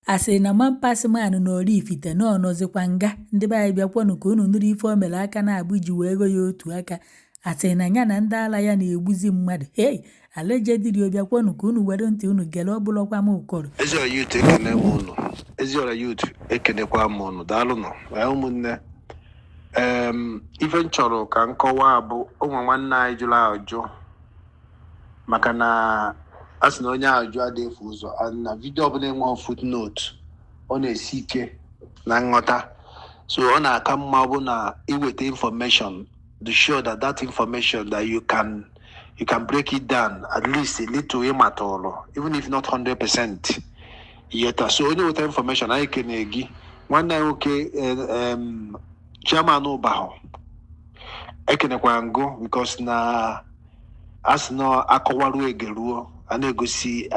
Asị na man pass man na Oraifite na ọ nọzikwa nga. Ndị be anyị, bịakwanụ ka unu nụrụ ife o mere aka na-abụ ji wee ghọ ya otu aka. Asị na ya na ndị ala ya na-egbuzi mmadụ. Hei, allegedly o. Bịakwanụ ka unu were ntị unu gere, ọbụlọkwa m kọrọ. Eziọra youth, ekene m unu. Eziọra youth, ekenekwa m unu. Daalụnụ. Ee, ụmụnne, ife m chọrọ ka m kọwaa bụ ụmụ nwanne anyị jụrụ ajụ, maka na a sị na onye ajụ adịghị efu ụzọ, and na video ọbụla enweghị footnote, ọ na-esi ike na nghọta. So ọ na-aka mma bụ na iweta information to show that that information that you can break it down at least a little, ịmatụrụ, even if not 100% yeta. So onye wetara information, anyị kene gị, nwanne anyị nwoke, chairman Ụbahụ, ekenekwara ngụ, because na a sị na akọwaruo egeruo, a na-egosi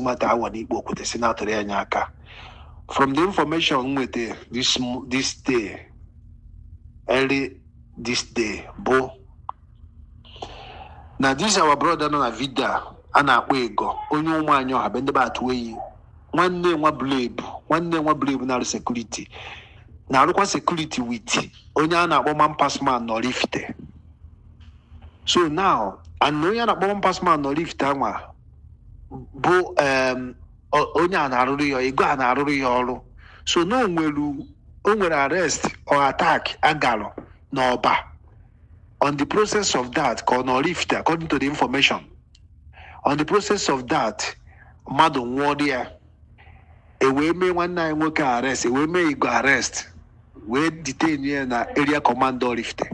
nwata awa n'ikpe okwute si na-atụrụ ya anya aka. From the information m nweta this day, early this day, bụ na this our brother nọ na video a na-akpọ Ego, onye ụmụ anyị ọha be ndị be atụ eyi, nwanne nwa Bulebu, nwanne nwa Bulebu na-arụ security, na-arụkwa security with onye a na-akpọ man pass man n'Oraifite. So now, and onye a na-akpọ man pass man n'Oraifite anwa bụ onye a na-arụrụ ya, Ego a na-arụrụ ya ọrụ. So na o nwere arrest or attack agalụ n'Ọba. On the process of that, ka ọ n'Oraifite, according to the information, on the process of that, mmadụ nwụọ dị ya, e wee mee nwanne anyị nwoke arrest, e wee mee Igo arrest, wee detain ya na area command Oraifite.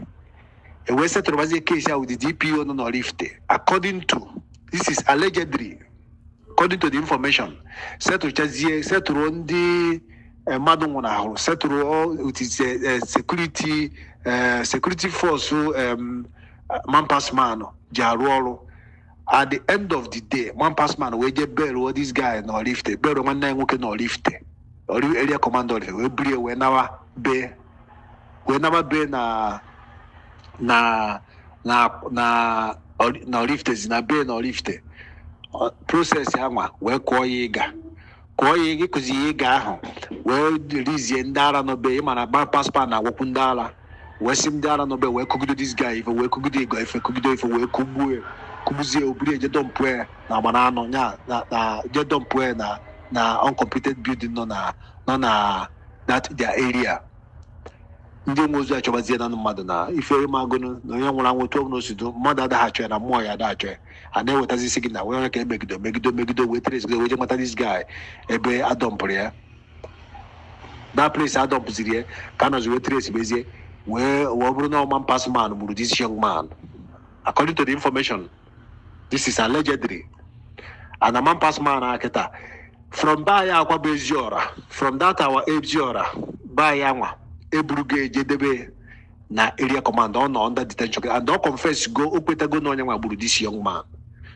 E wee setụrụbazie case ya with the DPO nọ n'Oraifite. According to this, is allegedly, according to the information, setụchazie, setụrụ ndị mmadụ nwụnahụrụ, setụrụ all with his security force man pass man ji arụ ọrụ. At the end of the day, man pass man wee jee beruo this guy n'Oraifite, beruo nwanne anyị nwoke n'Oraifite, area commander Oraifite, wee burie wee nawa be na Oraifite, si na be na Oraifite. Process anwa wee kụọ ya ịga, kụọ ya ịga, ịkụzi ya ịga ahụ, wee rizie ndị ara nọbe. Ịma na man pass man na-agwakwu ndị ara, wee sị ndị ara nọbe wee kụgido this guy ife, wee kụgido Ego ife, kụgido ife, wee kụgbuo ya, kụgbuzie, oburu eje dumpụ ya na agbara anọ nya na je dumpụ ya na uncompleted building nọ na that their area. Ndị nwe ozu achọbazie na mmadụ na ife ịmagụnụ na onye nwụrụ anwụ, tụọ n'osido mmadụ adaghị achọ ya, na mmụọ ya adaghị achọ ya. A na-ewetazi isi gị na wee ka emegido megido megido, wee trace, wee je nweta this guy ebe adumpụrụ ya, that place adumpụziri ya, ka a nọzi wee trace bezie, wee bụrụ na man pass man gburu this young man. According to the information, this is allegedly, and a man pass man a kịta from be anyị akwa bụ Eziọra, from that our Eziọra be anyị anwa, eburugo eje debe na area command. Ọ nọ under detention and ọ confess go, o kwetago na onye nwa gburu this young man.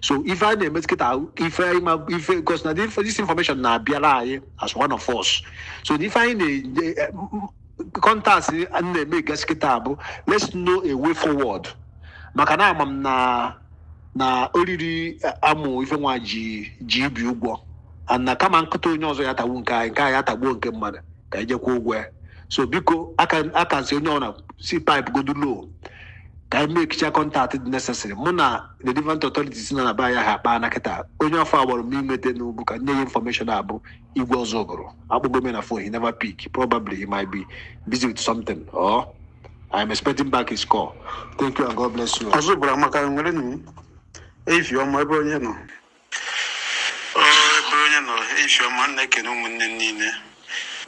So ife anyị na-eme kịta, ife anyị ma ife, because na this information na-abịara anyị as one of us. So ife anyị na-enye contact na-eme gasị kịta bụ let's know a way forward, maka na ama m na oriri amụ ife nwa ji ibi ụgwọ, and na kama nkụta onye ọzọ ya tagbu nke anyị, nke anyị atagbuo nke mmadụ, ka anyị jekwa ụgwọ ya. So biko, aka si onye ọna si pipe godu low, ka anyị mekicha contact dị necessary. Mụ na the different authorities nọ na be anyị ha akpa na kịta. Onye ọfọ agbọrọ m inweta n'ugwu ka nye ya information abụ Igwe ọzọ gụrụ akpọgo me na phone, he never pick. Probably he might be busy with something, or I'm expecting back his call. Thank you and God bless you. Ọzọ bụrụ amaka nwere nụ efi ọma ebe onye nọ. Ọ, ebe onye nọ, efi ọma. M na-ekene ụmụnne m niile.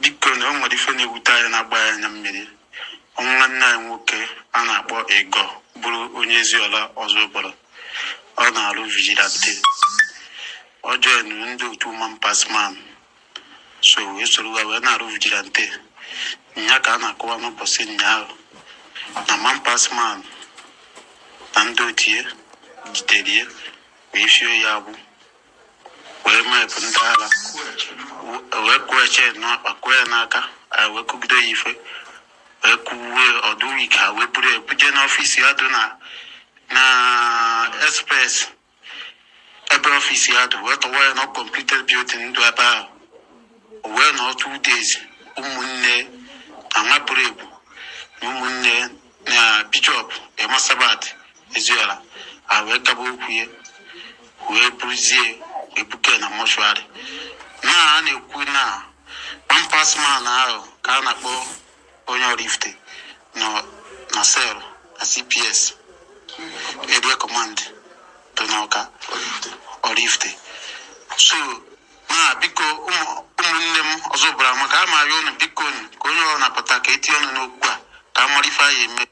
Biko, na o nwere ife na-ewute anyị, na-agba ya anya mmiri. Ọnwụ nwanne anyị nwoke a na-akpọ Ego, bụrụ onye Eziola Ọzọbụrụ. Ọ na-arụ vigilante. Ọ joinụ ndị otu man pass man, so wee soro ha wee na-arụ vigilante. Nya ka a na-akọwa n'ụbọchị ụnyaahụ na man pass man na ndị otu ya jidere ya, wee fio ya agbụ, wee mepụ ndị agha, wee kụọ chain n'akpa, kụọ ya n'aka, a wee kụgide ya ife, wee kụgbuo ya ọdụ wik. Ha wee buru ya buje n'office ya dị na express, ebe office ya dị, wee tọwa ya na completed building ndụ ebe ahụ. O wee nọ 2 days, ụmụnne na nwaburu ebu na ụmụnne na Bishop Emasabat Ezuela a wee gaba okwu ya, wee buruzie ebuke na mortuary. Na a na-ekwu na pampas man ahụ ka a na-akpọ onye Oraifite nọ na cell na CPS Area Command dị n'Ọka Oraifite. So na biko, ụmụnne m ọzọ bụra maka ama arịọ unu, biko unu, ka onye ọbụla pụta ka etinye ọnụ n'okwu a, ka a mara ife anyị eme.